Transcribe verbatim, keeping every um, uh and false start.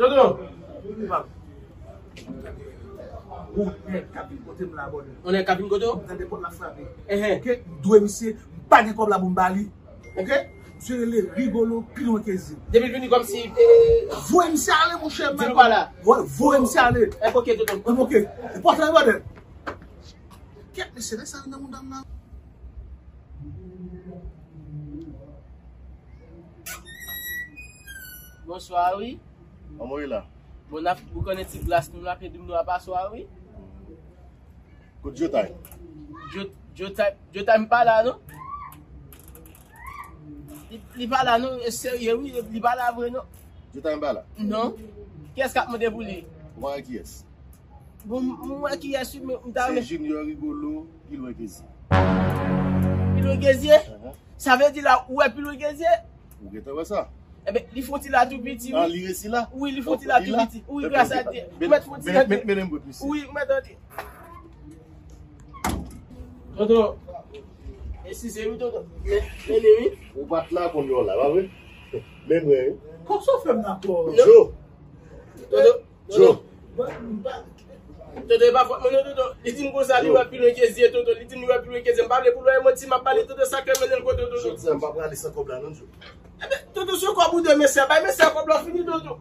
Toto! Ou nèg k ap vin kote m la, bòdè. Ou nèg k ap vin kote w? M tande pòt la frape. Enhen. Oke, m dwe misye, m pa gen kòb la pou m ba li. Oke? Misye rele Rigolo, pi lwen ke zye. Depi l vini kòmsi, eh, voye misye ale, monchè. Di nou pa la. Voye, voye misye ale. Eh, oke, Toto. Oke. E pòt la, bòdè. Kèt, mesye, lè sa vin nan mouda m la. Bonswa, wi. Kòman w ye la? Bon, n ap, ou konnen ti glas nou la, pedi m nou a paswa, wi. Kot Jotay? Jo-, Jotay, Jotay m pa la, non. Li, li pa la, non, e serye, wi, li pa la vre, non. Jotay m pa la? Non. Kiyès k ap mande pou li? Ou pa wè kiyès? Bon, m, m wè kiyès, wi, men m ta renmen. Se Junior Rigolo, pi lwen ke zye. Pi lwen ke zye? Ahan. Sa vle di la, ou wè pi lwen ke zye? Ou gentan wè sa? Enben, li fon ti la tou piti, wi. Ah, li resi la? Wi, li fon ti la tou piti. Wi, gras a Dye. Ou mèt fon ti la. Mennen m kot misye. Wi, ou mèt antre. Toto, eskize wi, Toto. Men, mennen wi. Ou pa t la konn yo la, pa vre? Men mwen, wi. Kòman sa w fè m la ankò? Joe. Toto, Joe. Toto, e pa fòt mwen non, Toto. Li di m konsa, li wè pi lwen ke zye, Toto. Li di m li wè pi lwen ke zye. M pa vle pou l wè manti m ap pale, Toto, sa k fè m mennen l kote w, Toto. Jodi a, m pa prale san kòb la, non, Joe. Enben, Toto, se kòb ou dwe, mesye. Bay mesye kòb la, fini, Toto.